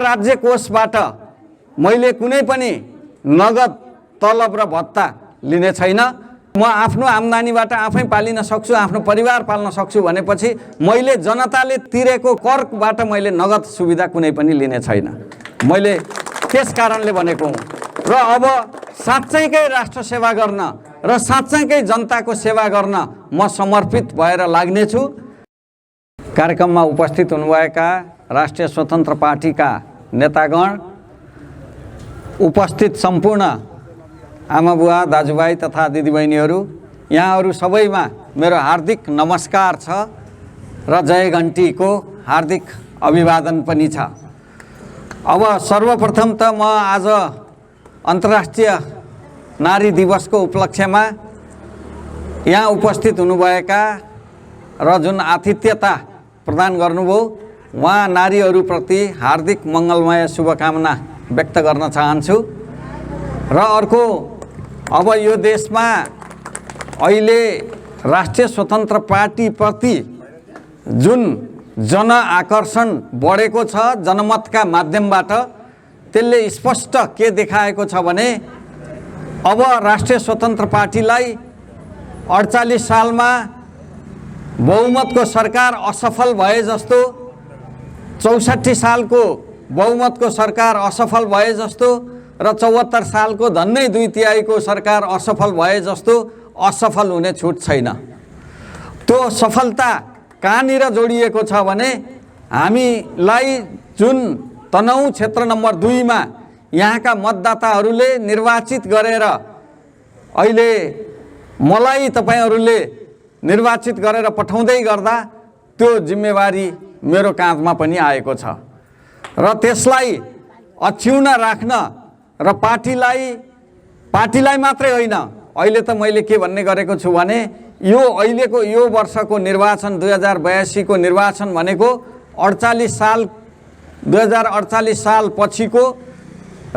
राज्य कोषबाट मैले कुनै पनि नगद तलब र भत्ता लिने छैन। म आफ्नो आम्दानीबाट आफै पालिन सक्छु, आफ्नो परिवार पाल्न सक्छु भनेपछि मैले जनताले तिरेको करबाट मैले नगद सुविधा कुनै पनि लिने छैन। मैले त्यस कारणले भनेको हुँ। र अब साँच्चैकै राष्ट्र सेवा गर्न र साँच्चैकै जनताको सेवा गर्न म समर्पित भएर लाग्नेछु। कार्यक्रममा उपस्थित हुनुभएका राष्ट्रिय स्वतन्त्र पार्टीका नेतागण, उपस्थित सम्पूर्ण आमाबुवा दाजुभाइ तथा दिदीबहिनीहरू, यहाँहरू सबैमा मेरो हार्दिक नमस्कार छ र जय घन्टीको हार्दिक अभिवादन पनि छ। अब सर्वप्रथम त म आज अन्तर्राष्ट्रिय नारी दिवसको उपलक्ष्यमा यहाँ उपस्थित हुनुभएका र जुन आतिथ्यता प्रदान गर्नुभयो उहाँ नारीहरूप्रति हार्दिक मङ्गलमय शुभकामना व्यक्त गर्न चाहन्छु। र अर्को, अब यो देशमा अहिले राष्ट्रिय स्वतन्त्र पार्टीप्रति जुन जनआकर्षण बढेको छ जनमतका माध्यमबाट, त्यसले स्पष्ट के देखाएको छ भने अब राष्ट्रिय स्वतन्त्र पार्टीलाई 48 सालमा बहुमतको सरकार असफल भए जस्तो, 64 सालको बहुमतको सरकार असफल भए जस्तो र 74 सालको झन्डै 2/3 सरकार असफल भए जस्तो असफल हुने छुट छैन। त्यो सफलता कहाँनिर जोडिएको छ भने हामीलाई जुन तनहुँ क्षेत्र नम्बर 2 मा यहाँका मतदाताहरूले निर्वाचित गरेर, अहिले मलाई तपाईहरूले निर्वाचित गरेर पठाउँदै गर्दा त्यो जिम्मेवारी मेरो काँधमा पनि आएको छ र त्यसलाई अक्षुण्ण राख्न र पार्टीलाई मात्रै होइन, अहिले त मैले के भन्ने गरेको छु भने अहिलेको यो वर्षको निर्वाचन 2082 को निर्वाचन भनेको 2048 साल पछिको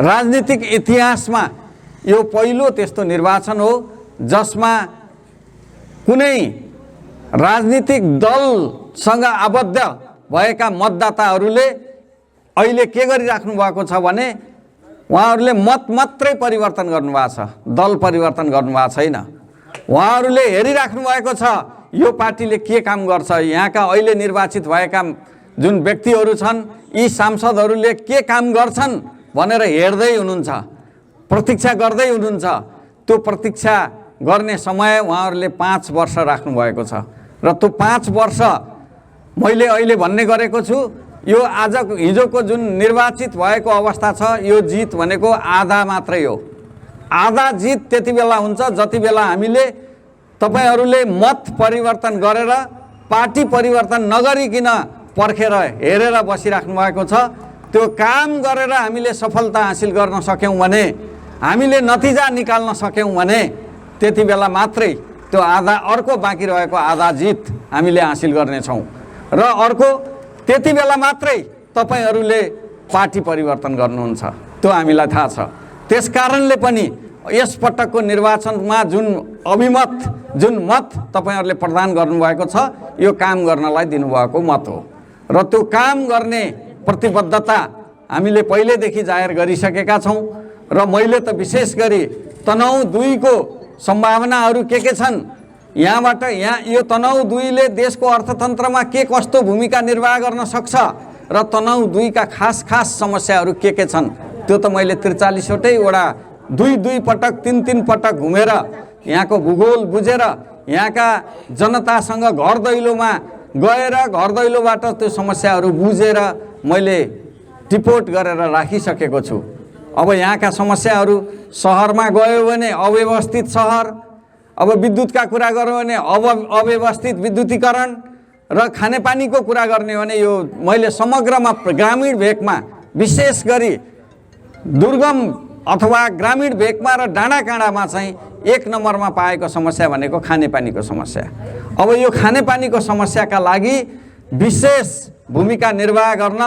राजनीतिक इतिहासमा यो पहिलो त्यस्तो निर्वाचन हो जसमा कुनै राजनीतिक दलसँग आबद्ध भएका मतदाताहरूले अहिले के गरिराख्नु भएको छ भने उहाँहरूले मत मात्रै परिवर्तन गर्नुभएको छ, दल परिवर्तन गर्नुभएको छैन। उहाँहरूले हेरिराख्नु भएको छ यो पार्टीले के काम गर्छ, यहाँका अहिले निर्वाचित भएका जुन व्यक्तिहरू छन् यी सांसदहरूले के काम गर्छन् भनेर हेर्दै हुनुहुन्छ, प्रतीक्षा गर्दै हुनुहुन्छ। त्यो प्रतीक्षा गर्ने समय उहाँहरूले 5 वर्ष राख्नु भएको छ र त्यो 5 वर्ष मैले अहिले भन्ने गरेको छु। यो हिजोको जुन निर्वाचित भएको अवस्था छ, यो जित भनेको आधा मात्रै हो। आधा जित त्यति बेला हुन्छ जति बेला हामीले तपाईहरूले मत परिवर्तन गरेर पार्टी परिवर्तन नगरिकन पर्खेर हेरेर बसिराख्नु भएको छ। त्यो काम गरेर हामीले सफलता हासिल गर्न सक्यौँ भने, हामीले नतिजा निकाल्न सक्यौँ भने त्यति बेला मात्रै त्यो आधा, अर्को बाँकी रहेको आधा जित हामीले हासिल गर्नेछौँ। र अर्को, त्यति बेला मात्रै तपाईहरूले पार्टी परिवर्तन गर्नुहुन्छ, त्यो हामीलाई थाहा छ। त्यस कारणले पनि यस पटकको निर्वाचनमा जुन अभिमत, जुन मत तपाईहरूले प्रदान गर्नुभएको छ, यो काम गर्नलाई दिनुभएको मत हो र त्यो काम गर्ने प्रतिबद्धता हामीले पहिलेदेखि जाहेर गरिसकेका छौँ। र मैले त विशेष गरी तनहुँ 2 को सम्भावनाहरू के छन्, यहाँ यो तनहुँ 2 ले देशको अर्थतन्त्रमा के कस्तो भूमिका निर्वाह गर्न सक्छ र तनहुँ 2 का खास समस्याहरू के छन्, त्यो त मैले 43वटै वटा 2 पटक 3 पटक घुमेर यहाँको भूगोल बुझेर यहाँका जनतासँग घर दैलोमा गएर घर दैलोबाट त्यो समस्याहरू बुझेर मैले रिपोर्ट गरेर राखिसकेको छु। अब यहाँका समस्याहरू, सहरमा गयो भने अव्यवस्थित सहर, अब विद्युतका कुरा गऱ्यो भने अव्यवस्थित विद्युतीकरण र खानेपानीको कुरा गर्ने भने यो मैले समग्रमा ग्रामीण भेगमा, विशेष गरी दुर्गम अथवा ग्रामीण भेगमा र डाँडाकाँडामा चाहिँ 1 नम्बरमा पाएको समस्या भनेको खानेपानीको समस्या। अब यो खानेपानीको समस्याका लागि विशेष भूमिका निर्वाह गर्न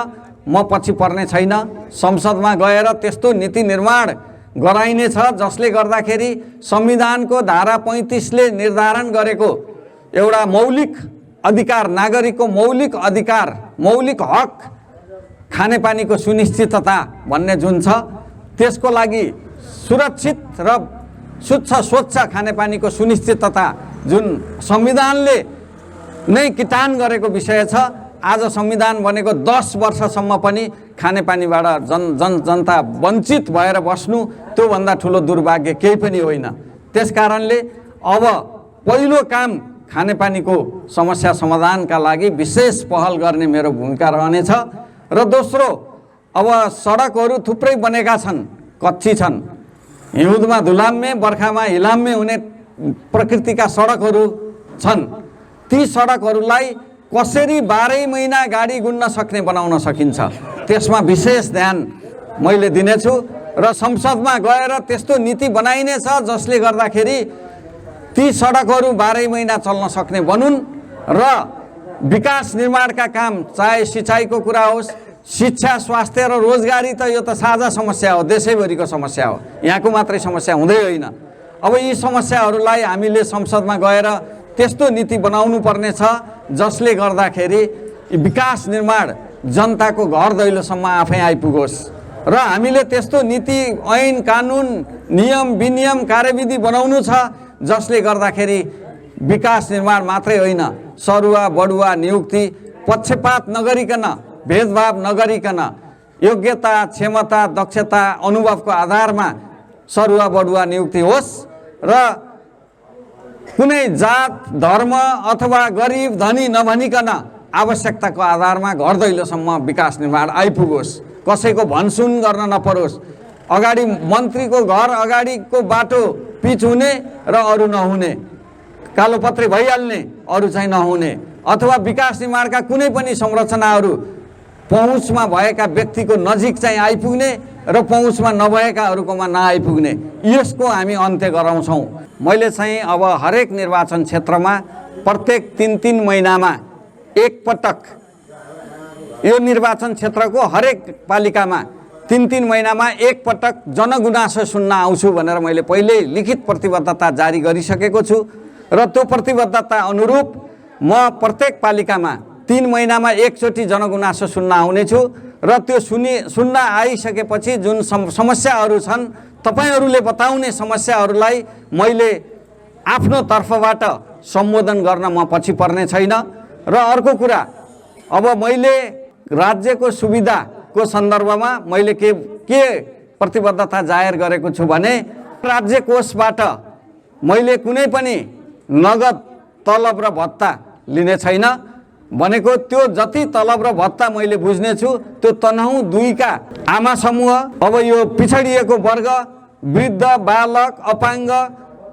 म पछि पर्ने छैन। संसदमा गएर त्यस्तो नीति निर्माण गराइनेछ जसले गर्दाखेरि संविधानको धारा 35 ले निर्धारण गरेको एउटा मौलिक अधिकार, नागरिकको मौलिक अधिकार, मौलिक हक खानेपानीको सुनिश्चितता भन्ने जुन छ त्यसको लागि सुरक्षित र स्वच्छ खानेपानीको सुनिश्चितता जुन संविधानले नै किटान गरेको विषय छ। आज संविधान बनेको 10 वर्षसम्म पनि खानेपानीबाट जनता वञ्चित भएर बस्नु त्योभन्दा ठुलो दुर्भाग्य केही पनि होइन। त्यसकारणले अब पहिलो काम खानेपानीको समस्या समाधानका लागि विशेष पहल गर्ने मेरो भूमिका रहनेछ। र दोस्रो, अब सडकहरू थुप्रै बनेका छन्, कच्ची छन्, हिउँदमा धुलाम्मे बर्खामा हिलाम्मे हुने प्रकृतिका सडकहरू छन्। ती सडकहरूलाई कसरी 12 महिना गाडी गुड्न सक्ने बनाउन सकिन्छ त्यसमा विशेष ध्यान मैले दिनेछु। र संसदमा गएर त्यस्तो नीति बनाइनेछ जसले गर्दाखेरि ती सडकहरू 12 महिना चल्न सक्ने बनुन् र विकास निर्माणका काम, चाहे सिँचाइको कुरा होस्, शिक्षा, स्वास्थ्य र रोजगारी, त यो त साझा समस्या हो, देशैभरिको समस्या हो, यहाँको मात्रै समस्या हुँदै होइन। अब यी समस्याहरूलाई हामीले संसदमा गएर त्यस्तो नीति बनाउनु पर्ने छ जसले गर्दाखेरि विकास निर्माण जनताको घर दैलोसम्म आफै आइपुगोस्। र हामीले त्यस्तो नीति, ऐन, कानुन, नियम विनियम, कार्यविधि बनाउनु छ जसले गर्दाखेरि विकास निर्माण मात्रै होइन, सरुवा बढुवा नियुक्ति पक्षपात नगरिकन, भेदभाव नगरिकन, योग्यता, क्षमता, दक्षता, अनुभवको आधारमा सरुवा बढुवा नियुक्ति होस् र कुनै जात, धर्म अथवा गरिब धनी नभनिकन आवश्यकताको आधारमा घर दैलोसम्म विकास निर्माण आइपुगोस्, कसैको भनसुन गर्न नपरोस्। अगाडि मन्त्रीको घर अगाडिको बाटो पिच हुने र अरू नहुने, कालोपत्रे भइहाल्ने, अरू चाहिँ नहुने, अथवा विकास निर्माणका कुनै पनि संरचनाहरू पहुँचमा भएका व्यक्तिको नजिक चाहिँ आइपुग्ने र पहुँचमा नभएकाहरूकोमा नआइपुग्ने, यसको हामी अन्त्य गराउँछौँ। मैले चाहिँ अब हरेक निर्वाचन क्षेत्रमा प्रत्येक 3-3 महिनामा एकपटक, यो निर्वाचन क्षेत्रको हरेक पालिकामा 3-3 महिनामा एकपटक जनगुनासो सुन्न आउँछु भनेर मैले पहिल्यै लिखित प्रतिबद्धता जारी गरिसकेको छु। र त्यो प्रतिबद्धता अनुरूप म प्रत्येक पालिकामा 3 महिनामा एकचोटि जनगुनासो सुन्न आउनेछु। र त्यो सुन्न आइसकेपछि जुन समस्याहरू छन्, तपाईहरूले बताउने समस्याहरूलाई मैले आफ्नो तर्फबाट सम्बोधन गर्न म पछि पर्ने छैन। र अर्को कुरा, अब मैले राज्यको सुविधाको सन्दर्भमा मैले के प्रतिबद्धता जाहेर गरेको छु भने, राज्य कोषबाट मैले कुनै पनि नगद तलब र भत्ता लिने छैन भनेको। त्यो जति तलब र भत्ता मैले बुझ्नेछु त्यो तनहुँ 2 का आमा समूह, अब यो पिछडिएको वर्ग, वृद्ध, बालक, अपाङ्ग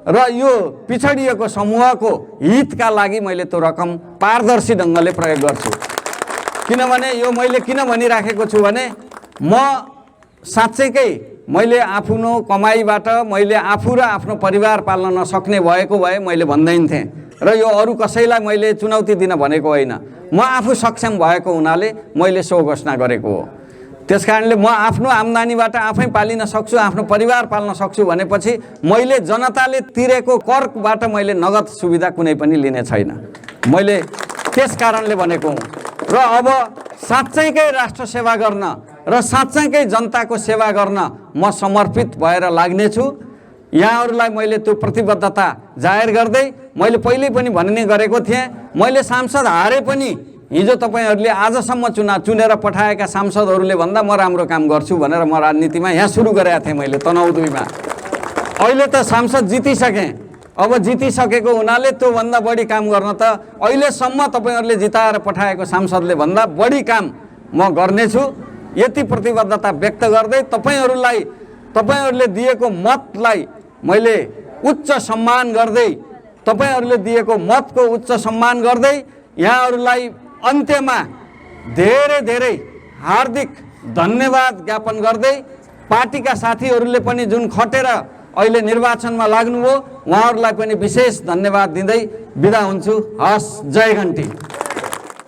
र यो पिछडिएको समूहको हितका लागि मैले त्यो रकम पारदर्शी ढङ्गले प्रयोग गर्छु। किनभने यो मैले किन भनिराखेको छु भने, म साँच्चैकै मैले आफ्नो कमाइबाट मैले आफू र आफ्नो परिवार पाल्न नसक्ने भएको भए मैले भन्दैन थिएँ र यो अरू कसैलाई मैले चुनौती दिन भनेको होइन। म आफू सक्षम भएको हुनाले मैले सो घोषणा गरेको हो। त्यसकारणले म आफ्नो आम्दानीबाट आफै पालिन सक्छु, आफ्नो परिवार पाल्न सक्छु भनेपछि मैले जनताले तिरेको करबाट मैले नगद सुविधा कुनै पनि लिने छैन। मैले त्यस कारणले भनेको हुँ। र अब साँच्चैकै राष्ट्र सेवा गर्न र साँच्चैकै जनताको सेवा गर्न म समर्पित भएर लाग्नेछु। यहाँहरूलाई मैले त्यो प्रतिबद्धता जाहेर गर्दै मैले पहिल्यै पनि भन्ने गरेको थिएँ, मैले सांसद हारे पनि हिजो तपाईहरूले आजसम्म चुनेर पठाएका सांसदहरूले भन्दा म राम्रो काम गर्छु भनेर म राजनीतिमा यहाँ सुरु गरेको थिएँ मैले तनहुँ 2 मा। अहिले त सांसद जितिसकेँ, अब जितिसकेको हुनाले त्योभन्दा बढी काम गर्न त अहिलेसम्म तपाईँहरूले जिताएर पठाएको सांसदले भन्दा बढी काम म गर्नेछु। यति प्रतिबद्धता व्यक्त गर्दै तपाईँहरूले दिएको मतलाई मैले उच्च सम्मान गर्दै, तपाईँहरूले दिएको मतको उच्च सम्मान गर्दै यहाँहरूलाई अन्त्यमा धेरै धेरै हार्दिक धन्यवाद ज्ञापन गर्दै, पार्टीका साथीहरूले पनि जुन खटेर अहिले निर्वाचनमा लाग्नुभयो उहाँहरूलाई पनि विशेष धन्यवाद दिँदै बिदा हुन्छु। हस्, जय घन्टी।